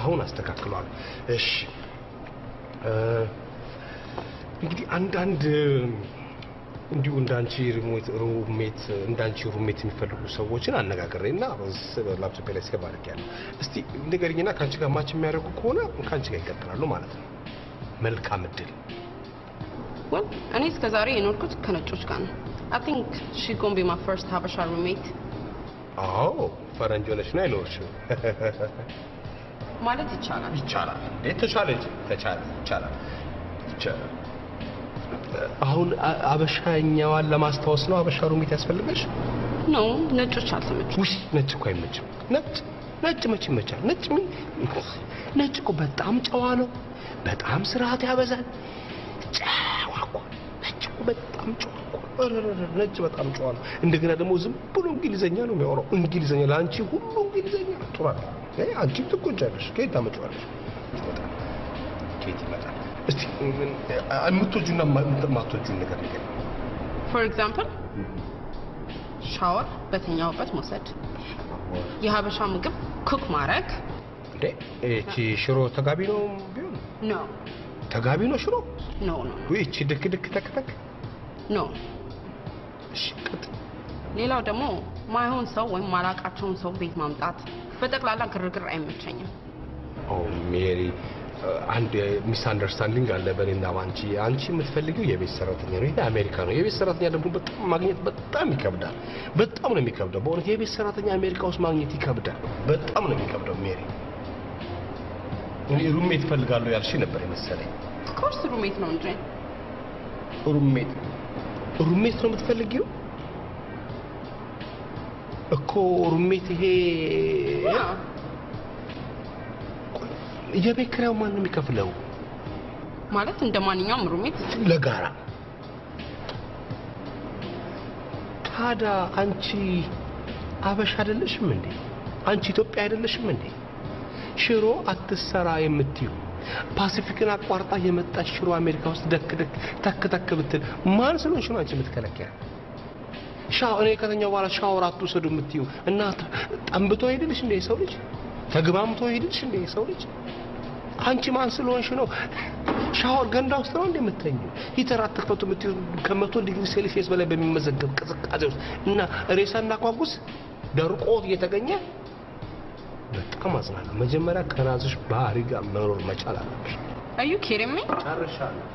አሁን አስተካክለዋለሁ። እሺ እንግዲህ አንዳንድ እንዲሁ እንዳንቺ roommate እንዳንቺ roommate የሚፈልጉ ሰዎችን አነጋግሬና ላፕቶፕ ላይ save አድርጌያለሁ። እስቲ ንገሪኝና ከአንቺ ጋር match የሚያደርጉ ከሆነ ከአንቺ ጋር ይቀጥላሉ ማለት ነው። መልካም እድል። Well፣ እኔ እስከ ዛሬ የኖርኩት ከነጮች ጋር ነው። I think she gonna be my first ሀበሻ roommate። አዎ፣ ፈረንጅ ሆነሽ ነው አይኖርሽም። ማለት ይቻላል። ይቻላል እንዴ? ተቻለ እንጂ፣ ተቻለ፣ ይቻላል፣ ይቻላል። አሁን አበሻኛዋን ለማስታወስ ነው አበሻ roommate ያስፈልገሽ? No፣ ነጮች አልተመቹም። ውይ፣ ነጭ እኮ አይመችም። ነጭ ነጭ መች ይመቻል? ነጭ ምን፣ ነጭ እኮ በጣም ጨዋ ነው። በጣም ስርዓት ያበዛል። ጨዋ እኮ ነጭ እኮ በጣም ጨዋ እኮ። ኧረ ኧረ ኧረ፣ ነጭ በጣም ጨዋ ነው። እንደገና ደግሞ ዝም ብሎ እንግሊዘኛ ነው የሚያወራው። እንግሊዘኛ ለአንቺ ሁሉ እንግሊዘኛ ጥሩ አይደለም። አንቺም ትጎጃለሽ። ከየት ታመጪዋለሽ? ይመጣል፣ ከየት ይመጣል? እስቲ የምትወጂውና የማትወጂውን ነገር ንገሪኝ። For example፣ ሻወር በተኛሁበት መውሰድ፣ የሀበሻ ምግብ cook ማድረግ። እንዴ፣ እቺ ሽሮ ተጋቢ ነው ቢሆን? No። ተጋቢ ነው ሽሮ? No. ወይ እቺ ድክ ድክ ተክ ተክ? No። እሺ ቀጥ ሌላው ደግሞ ማይሆን ሰው ወይም ማላቃቸውን ሰው ቤት ማምጣት፣ በጠቅላላ ግርግር አይመቸኝም። Oh ሜሪ፣ አንድ misunderstanding አለ በእኔና በአንቺ። አንቺ የምትፈልጊው የቤት ሰራተኛ ነው። ይሄ አሜሪካ ነው። የቤት ሰራተኛ ደግሞ በጣም ማግኘት በጣም ይከብዳል። በጣም ነው የሚከብደው። በእውነት የቤት ሰራተኛ አሜሪካ ውስጥ ማግኘት ይከብዳል። በጣም ነው የሚከብደው ሜሪ። እኔ roommate እፈልጋለሁ ያልሽ ነበር የመሰለኝ። Of course roommate ነው እንጂ። Roommate፣ roommate ነው የምትፈልጊው እኮ፣ roommate ይሄ የቤት ኪራዩ ማን ነው የሚከፍለው? ማለት እንደ ማንኛውም roommate። ለጋራ። ታዲያ አንቺ አበሻ አይደለሽም እንዴ? አንቺ ኢትዮጵያ አይደለሽም እንዴ? ሽሮ አትሰራ የምትዩ፣ ፓሲፊክን አቋርጣ የመጣች ሽሮ አሜሪካ ውስጥ ደክ ደክ ተክ ተክ ብትል ማን ስለሆንሽ ነው አንቺ የምትከለኪያት? እኔ ከተኛው በኋላ ሻወር አትውሰዱ የምትዩ እና ጠንብቶ ሄድልሽ እንዴ የሰው ልጅ? ተግባምቶ ሄድልሽ እንዴ የሰው ልጅ? አንቺ ማን ስለሆንሽ ነው? ሻወር ገንዳ ውስጥ ነው እንዴ የምትተኚው? Heater አትክፈቱ የምትዩ ከ100 ዲግሪ ሴልሲየስ በላይ በሚመዘገብ ቅዝቃዜ ውስጥ እና ሬሳ እናኳጉስ ደርቆ እየተገኘ፣ በጣም አዝናለሁ። መጀመሪያ ከራስሽ ባህሪ ጋር መኖር መቻል አለብሽ። Are you kidding me? ጨርሻለሁ።